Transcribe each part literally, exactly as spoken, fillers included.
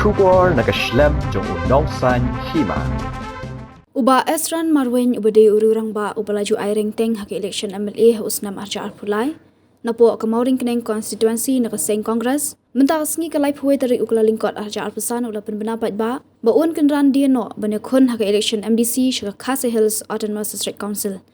Khubor na ka shlem jong u Nongsaiñ Hima. U Bah Esron Marwein uba dei u riew rangbah uba la ju ai rengteng ha ka election M L A ha u snem arhajar arphew lai napoh ka Mawryngkneng constituency na ka seng Congress, mynta ka sngi ka laiphew wei tarik u Kyllalyngkot arhajar arphew san u la pynbna paidbah ba un kynran dien noh ban ïakhun ha ka election M D C sha ka Khasi Hills Autonomous District Council.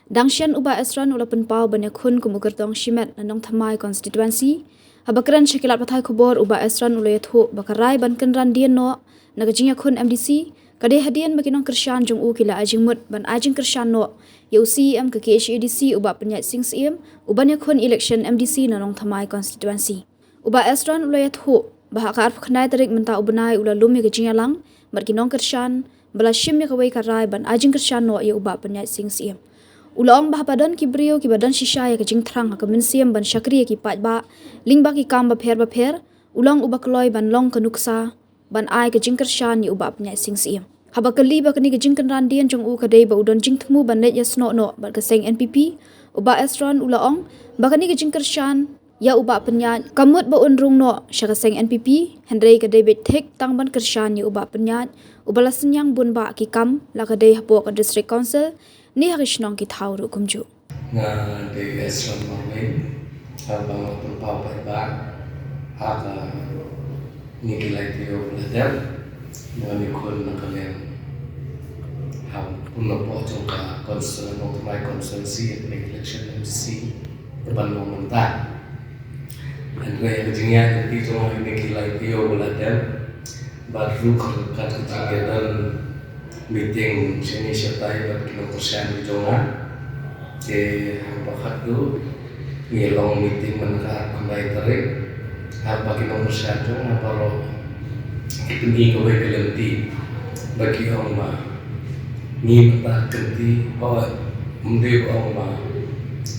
Dang shen u Bah Esron u la pynpaw ban ïakhun kum u kyrtong shimet na Nongthymmai constituency. Haba kren sha ki lad pathai khubor u Bah Esron u la ïathuh ba ka rai ban kynran dien noh na ka jingïakhun M D C ka dei hadien ba ki nongkyrshan jong u ki la ai jingmut ban ai jingkyrshan noh ïa u C E M ka K H A D C u Bah Pynïaid Sing Syiem u ban ïakhun election M D C na Nongthymmai constituency. U Bah Esron u la ïathuh ba ha ka arphew khyndai tarik mynta u bnai u la lum ïa ka jingïalang bad ki nongkyrshan ba la shim ïa kawei ka rai ban ai jingkyrshan noh ïa u Bah Pynïaid Sing Syiem. U la ong ba haba don ki briew kiba don shisha ïa ka jingthrang ha ka mynsiem ban shakri ïa ki paidbah lyngba ki kam bapher bapher, u long uba kloi ban long ka nuksa ban ai ka jingkyrshan ïa u Bah Pynïaid Sing Syiem. Haba kylli ba kane ka jingkynran dien jong u ka dei ba u don jingthmu ban leit ïasnoh noh bad ka seng N P P, u Bah Esron u la ong ba kane ka jingkyrshan ïa u Bah Pynïaid ka mut ba un rung noh sha ka seng N P P, hynrei ka dei beit thik tang ban kyrshan ïa u Bah Pynïaid uba la synñiang bun bah ki kam, la ka dei hapoh ka District Council ne ha ki shnong ki thaw ruh kumjuh. Nga dei Esron Marwein, haba nga pynpaw paidbah ha kane ka laiphew la dep, nga ïakhun na ka liang ha pun napoh jong ka constituency, Nongthymmai constituency, ha ka election M D C kaban long mynta. Hynrei ka jingïaid lynti jong nga ha kine ki lai taïew ba la dep, bad ruh ka, ka, ka jingïadon meeting shane shatai bad ki nongkyrshan jong nga. Te haba khatduh ngi long meeting man ka arphew khyndai tarik, haba ki nongkyrshan jong nga baroh ki pyni kawei ka lynti ba ki ong ba ngi mynta ka lynti ba ym dei ba ong ba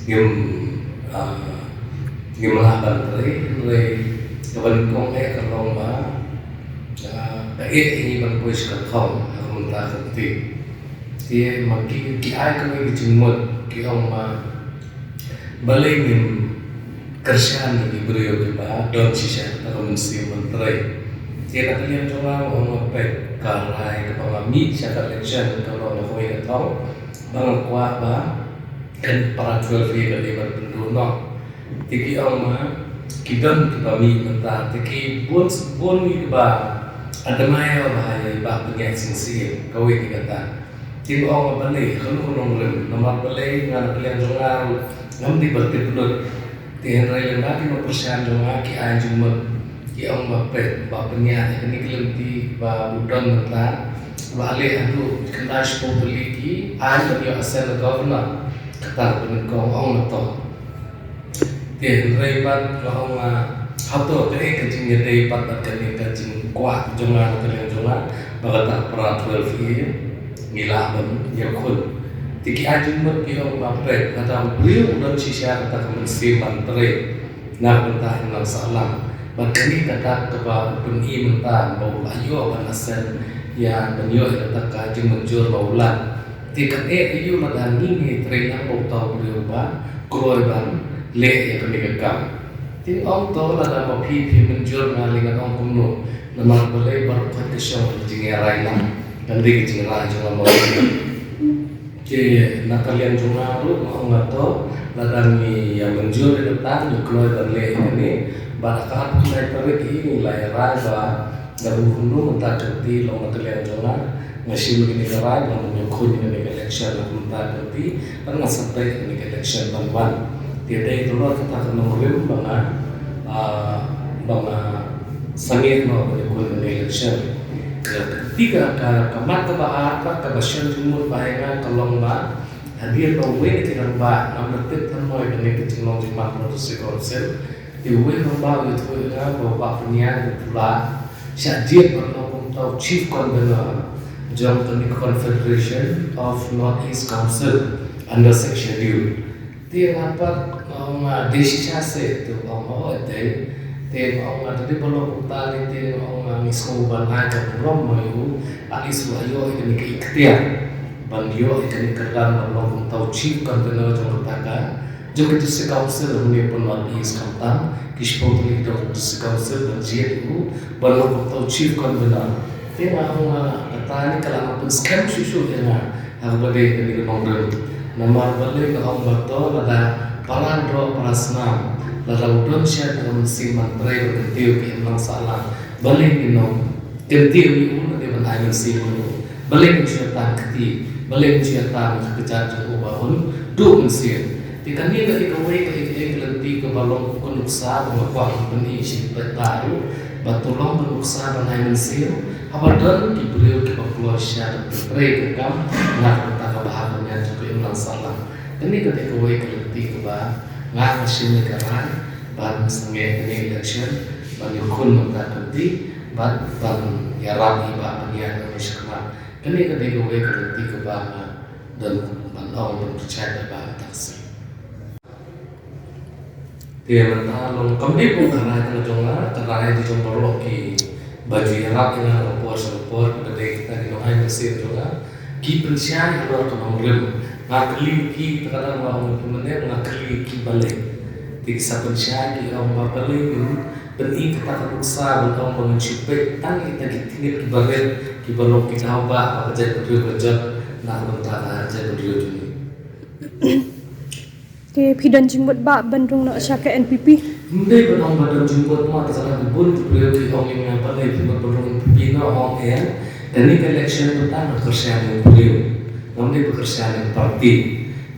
ngim, ah, ngim lah ban trei, hynrei kaba nyngkong eh ka long ba, ah, ka eh ngi ban poi sha ka thong ha ka mynta ka lynti. Te ma ki, ki ai kawei ka jingmut, ki ong ba balei ngim kyrshan ïa ki briew kiba don shisha kata ka mynsiem ban trei. Te na ka liang jong nga, nga ong ba peit, ka rai kaba nga mih sha ka election ka long na kawei ka thong ba nga kwah ba kane ka para twelve A ka dei ban pynduh noh. Te ki ong ba ki don kiba mih mynta, te ki bun, bun kiba admire ba ha ïa i Bah Pynïaid Sing Syiem, kawei ki kata. Te nga ong ba balei, kano ka nongrim, namar balei nga na ka liang jong nga ruh ngam dei ban tip lut. Te hynrei lada ki nongkyrshan jong nga ki ai jingmut, ki ong ba peit, Bah Pynïaid, kane ka lynti ba u don mynta, ba leh haduh khyndai shiphew tylli ki ai ban ïoh ascend na governor, kata ka nyngkong, ong na to. Te hynrei pat nga ong, ah, hato kaei ka jingïadei pat bad kane ka jingkwah jong nga na ka liang jong nga ba kata ka para twelve A ngi lah ban ïakhun. Te ki ai jingmut, ki ong ba peit, lada u briew u don shisha kata ka mynsiem ban trei na ka bynta imlang sahlang, bad kane ka dak kaba u pyni mynta ba u la ïoh ban ascend ïa, ban ïoh ïa kata ka jingmynjur ba u lad. Te ka eh aïu lada ngi ngi trei lang ba uta u briew ba kloi ban leh ïa kane ka kam. Te ong to lada ma phi phi mynjur, nga lei ngan ong kumno, namar balei baroh khoit ka shong ka jingïarai lang, kan dei ka jingrai jong nga ma u. Te na ka liang jong nga ruh nga ong nga to, lada ngi ïa mynjur ïa kata, ngi kloi ban leh ïa kane, bad ha ka arphew khyndai tarik hi ngi la ïarai ba da u kumno mynta ka lynti long na ka liang jong nga, nga shim ïa kane ka rai ba ngan ïakhun ïa kane ka election na ka mynta ka lynti, bad nga sa peit ïa kane ka election ban wan. Te dei halor kata ka nongrim ba nga, ah, ba nga sangeh noh ban ïakhun ïa kane ka election. Ka, ka, ka, ka mat kaba ar, ka, kaba shem jingmut ba ha nga ka long ba hadien ba uwei na ki rangbah, ngam da tip than mo ïa kane ka jinglong jingman North District Council, te uwei u rangbah u ïathuh ïa nga ba u Bah Pynïaid u la shah jied ban long kum uta u chief convener jong kane ka Confederation of North East Council under Sixth Schedule. Te nga pat nga ong, ah, dei shisha seh? Te u ong, oh, dei. Te nga ong, ah, lada dei ban long kumta te nga ong, ah, ngi sngewbha ban ai ka burom mo ïa u, at least u la ïoh ïa kane ka iktiar ban ïoh ïa kane ka kyrdan ban long kum uta u chief convener jong kata ka Jong ka District Council, hynne pynlong i skhem tang ki shiphew tylli ki dong District Council ban jied ïa u ban long kumta u Chief Convener. Te nga ong, ah, kata ne ka la pynskhem shuh shuh ïa nga ha kaba dei kane ka nongrim. Namar balei nga ong ba to lada para doh para snam, lada u don sha ka mynsiem ban trei ban kyntiew ki imlang sahlang, balei ngin ym kyntiew ïa u lane ban ai mynsiem ïa u? Balei ngin shu ïa tan kti? Balei ngin shu ïa tan ka kjat jong u ba un duh mynsiem? Te kane ka dei kawei ka, ka, ka lynti kaba long ka nuksa ba nga kwah ban pyni sha ki paidbah ruh, ba to long ka nuksa ban ai mynsiem haba don ki briew kiba kloi sha ban trei ka kam na ka bynta ka bha ka miat jong ka imlang sahlang. Kane ka dei kawei ka lynti kaba nga, nga shim ïa ka rai ban sangeh kane election ban ïakhun mynta ka lynti bad ban ïarap ïa i Bah Pynïaid Amy Shyngkmat. Kane ka dei kawei ka lynti kaba nga don ban ong ban pynshai bad ba ka taksi. Te mynta long kam dei pun ka rai tang jong nga, ka rai jong baroh kiba ju ïarap ïa nga na ka por sha ka por, kiba dei kita ki nongai mynsiem jong nga, ki pynshai halor ka nongrim. Nga kylli ki, te ka dang nga ong ki mynne, nga kylli ki balei. Te ki sa pynshai, ki ong ba balei ngin pyni kata ka nuksa ban ong ba ngin shu peit tang ïa kita ki tnat kiba rit, kiba long ki daw ba, ba ka jaitbynriew ka jot na ka bynta ka jaitbynriew jong ngi. Te phi don jingmut ba ban rung noh sha ka N P P? Ym dei ban ong ba don jingmut, ma te ka dang bun ki briew ki ong ïa nga balei phi mut ban rung N P P, nga ong ïa kane ka election mynta nga kyrshan ïa u briew. Ngam dei ba kyrshan ïa ka party.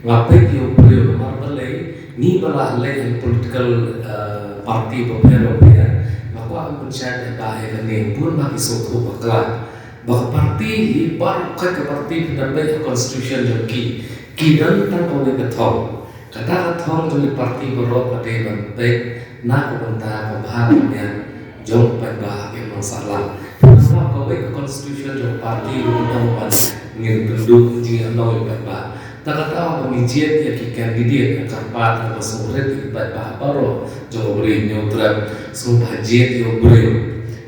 Nga peit ïa u briew namar balei ngi ba la leit ha political, eh, party bapher bapher. Nga kwah ban pynshai ba ïa kane bun ba ki sngewthuh bakla. Ba ka party hi baroh ka party phi da peit ha constitution jong ki, ki don tang kawei ka thong. Kata ka thong jong ki party baroh ka dei ban peit na ka bynta ka bha ka miat jong u paidbah ha ka imlang sahlang. Namar kawei ka constitution jong ka party ruh ka ong ba ngin pynduh jingïakhun ïa u paidbah. Te kata ba ngi jied ïa ki candidate, nga kyrpad ba sngewrit ïa u paidbah baroh jong ka Ri Hynñiewtrep, sngewbha jied ïa u briew.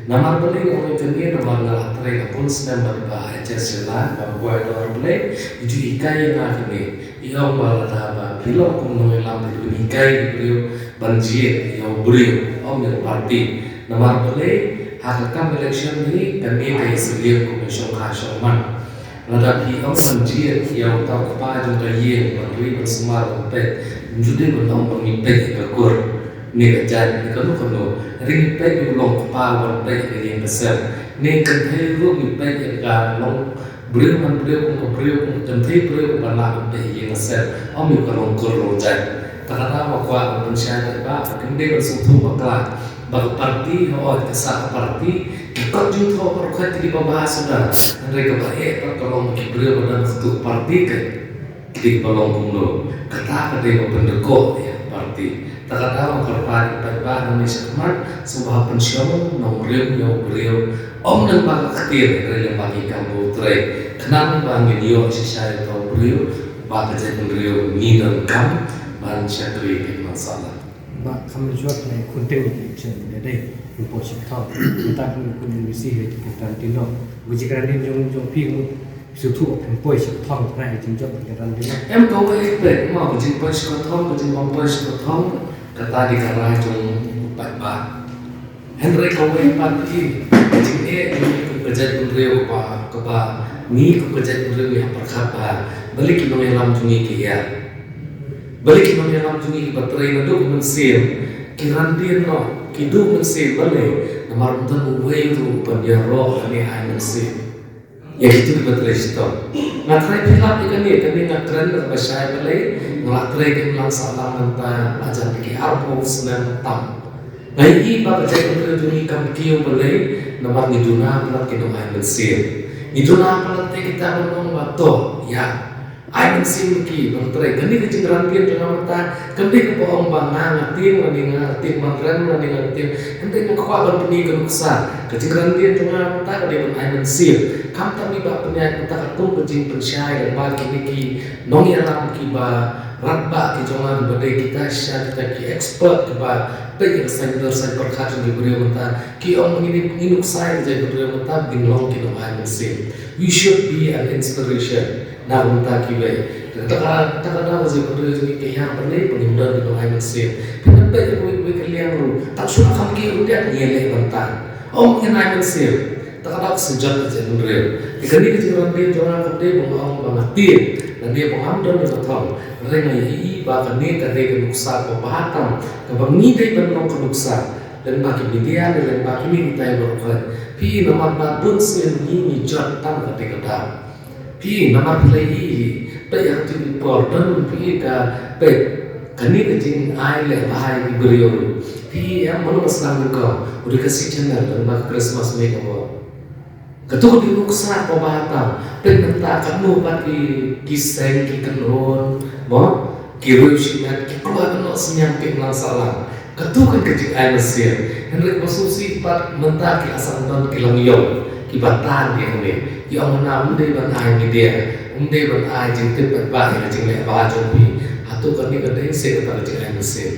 Namar balei nga ong ïa kane, namar nga la trei ka bun snem bad i Bah H S Shylla, Bah Boi Dor Blei, i ju hikai ïa nga kane. I ong ba lada ba phi long kum nongïalam phi dei ban hikai ïa u briew ban jied ïa u briew, ym ïa ka party. Namar balei ha ka kam election hi kane ka ïa sylliang kum ïa shongkha shongman. Lada phi ong ban jied ïa uta u kpa jong ka ïing ban ri ban sumar ban peit, ym ju dei ban ong ba ngi peit ïa ka kur ne ka jait ne kano kano. Hynrei ngi peit ïa u long kpa ban peit ïa ka ïing ka sem. Ne kynthei ruh ngi peit ïa ka long briew man briew kum ka briew kum ka kynthei briew kum ban lah ban peit ïa ka ïing ka sem. Ym ïa ka long kur long jait. Te kata nga kwah ban pynshai ïa ka ba kim dei ban sngewthuh bakla. Ba ka party, hooid ka sah ka party, ki kot jingthoh baroh khoit ki dei ba bha suda. Hynrei kaba eh pat ka long ba ki briew ba don ha kato ka party ki dei ba long kumno. Kata ka dei ba pyndonkam ïa ka party. Te kata nga kyrpad ïa ki paidbah nangne shakhmat, sngewbha pynshong nongrim ïa u briew. Ym lyngba ka ktien, hynrei lyngba ki kam ba u trei. Khnang ba ngin ïoh shisha ïa uta u briew ba ka jaitbynriew ngi donkam ban shakri ïa ka imlang sahlang. Ba kham jot na khun teng election ne dei pynpoi shi kthong. Mynta ka khun M D C hi ki kyntan tin dong. Ba jingkyrmen jong jong phi mut shu thuh pynpoi shi kthong, ka jingjop ki kyntan tin dong. Em, kawei peit ma ka jingpoi shi kthong, ka jingbym poi shi kthong, kata dei ka rai jong u paidbah. Hynrei kawei pat hi ka jingeh jong ngi kum ka jaitbynriew kaba, kaba ngi kum ka jaitbynriew ngi hap pyrkhat ba balei ki nongïalam jong ngi ki ïa Balei ki nongïalam jong ngi kiba trei naduh mynsiem ki randien noh, ki duh mynsiem, balei? Namar ym don uwei ruh uban ïaroh lane ai mynsiem ïa kito kiba trei shitom. Nga tharai phi lap ïa kane, kane nga kren kaba shai, balei? Nga la trei ka imlang sahlang mynta la jan ki arphew snem tam. Nga ïohi ba ka jaitbynriew jong ngi kam kiew, balei? Namar ngi duna palat ki nongai mynsiem. Ngi duna palat te kita ban ong ba to ïa ai mynsiem ïa ki ban trei. Kane ka jingkyrmen jong nga mynta kam dei kaba ong ba nga nga tieng lane nga tieng ban rem lane nga tieng. Hynrei nga kwah ban pyni ka nuksa. Ka jingkyrmen jong nga mynta ka dei ban ai mynsiem. Khamtam i Bah Pynïaid mynta katkum ka jingpynshai lyngba kine ki nongïalam kiba radbah ki jong nga, kiba dei kita shisha kita ki expert kiba peit ïa ka saiñ dur saiñ pyrkhat jong ki briew mynta, ki ong ba ngi, ngi nuksa ïa ka jaitbynriew mynta ba ngin long ki nongai mynsiem. We should be an inspiration na ka bynta kiwei. Kata ka, kata ka daw ka jingpynroi jong ngi ka ïa pynleit ba ngim don ki nongai mynsiem. Pynban peit ïa kawei kawei ka liang ruh, tang shu la kham kiew ruh ngi ïaleh ban tan. Ym ngin ai mynsiem. Kata ka daw ka synjot ka jingpynroi. Te kane ka jingpynroi jong nga kam dei ba nga ong ba nga tieng, lane ba ngam don ïa ka thong. Hynrei nga ïohi ba kane ka dei ka nuksa kaba bha tam kaba ngi dei ban long ka nuksa. Lane ba ki media, lane ba kine kitai baroh khoit. Phi, namar ba bun sien ngi ngi jot tang kata ka daw. Phi, namar phi la ïohi, peit ïa katu ka por, don phi ka, peit, kane ka jingai lehbha ïa ki briew. Phi, em, mano ba sdang nyngkong, u dei ka Shi Channel, lane ba ka Christmas Makeover. Katu ka dei nuksa kaba bha tam, peit mynta katno pat ki, ki seng, ki kynhun, mo? Ki riew shimet, ki kloi ban noh synñiang pynlang sahlang. Katu kan ka jingai mynsiem. Hynrei kaba sngewsih pat mynta ki la sdang don ki langïong kiba tan ïa kane. Ki ong hana ym dei ban ai media, ym dei ban ai jingtip paidbah ïa ka jingleh ba jong phi. Hato kane ka dei se kata ka jingai mynsiem?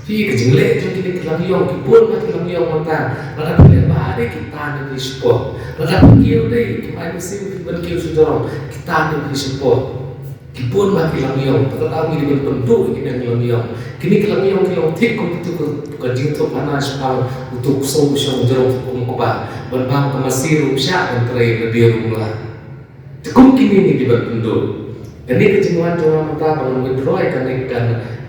Phi, ka jingleh jong kine ki langïong, ki bun bha ki langïong mynta. Lada phi leh ba dei ki tan ïa phi shapoh. Lada phi kiew dei, ki ai mynsiem phi ban kiew sha jrong, ki tan ïa phi shapoh. Ki bun bha ki langïong, kata ka daw ngi dei ban pynduh ïa kine ki langïong. Kine ki langïong ki long thik kum kito ka, ka jingthoh khana shaphang uto u ksew u shong jrong kum kaba ban bam ka masi ruh ym shah ban trei lade ruh ym lah. Te kum kine ngi dei ban pynduh. Kane ka jingwan jong nga mynta ba ngan withdraw ïa kane ka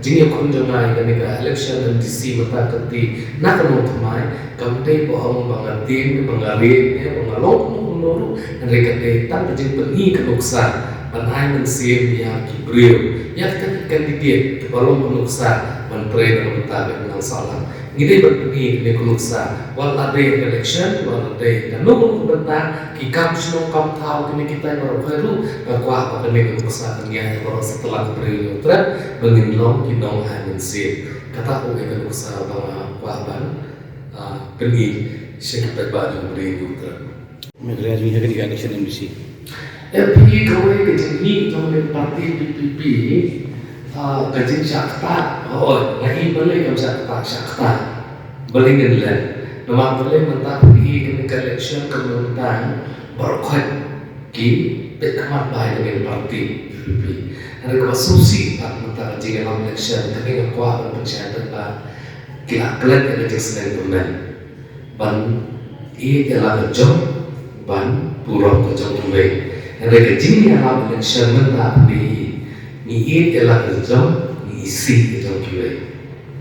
jingïakhun jong nga ïa kane ka election MDC mynta ka kti na ka nongthymmai, kam dei ba ong ba nga tieng ne ba nga rit ne ba nga long kumno kumno ruh, hynrei ka dei tang ka jingpyni ka nuksa ban ai mynsiem ïa ki briew, ïa kita ki candidate kiba long ka nuksa ban trei na ka bynta ka imlang sahlang. Ngi dei ban pyni kane ka nuksa wat la dei ka election, wat la dei kano kano ka bynta, ki kam shnong kam thaw, kine kitai baroh khoit ruh nga kwah ba kane ka nuksa kan ïaid baroh satlak ka Ri Hynñiewtrep ba ngin long ki nongai mynsiem. Kata kawei ka nuksa ba nga kwah ban, ah, pyni sha ki paidbah jong ka Ri Hynñiewtrep. Meghalaya jong ngi ha kane ka election MDC. Em, phi, kawei ka jingmih jong ka party VPP, ah, ka jingshah ktah. Hooid, nga i balei kam shah ktah, shah ktah. Balei ngin leh? Namar balei mynta phi i kane ka election ka mynta baroh khoit ki peit khmat bha ïa kane ka party VPP. Hynrei kaba sngewsih pat mynta ka jingïalam election kane nga kwah ban pynshai pat ba ki la klet ïa ka jingsneng tymmen. Ban ïeit ïa la ka jong, ban burom ka jong kiwei. Hynrei ka jingïalam election mynta phi i, ngi ïeit ïa la ka jong, ngi isih ka jong kiwei.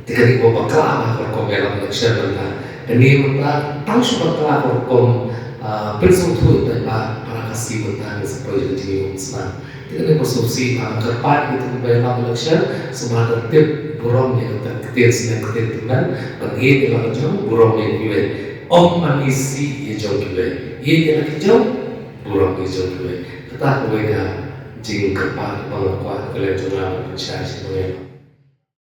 Te kane kaba bakla bha ka rukom ïalam election mynta. Kane mynta tang shu bakla ka rukom, ah, pynsngewthuh ïa ka paidbah para Khasi mynta ngi sa poi jingïalam election. Te kane ka sngewsih, ah, kyrpad ïa kito kiba ïalam election, sngewbha da tip burom ïa kata ka ktien sneng ktien tymmen, ban ïeit ïa la ka jong, burom ïa kiwei. Ym ban isih ïa jong kiwei. Ïeit ïa la ka jong, burom ïa jong kiwei. Kata kawei ka jingkyrpad ba nga kwah ka liang jong nga ban pynshai sha kiwei.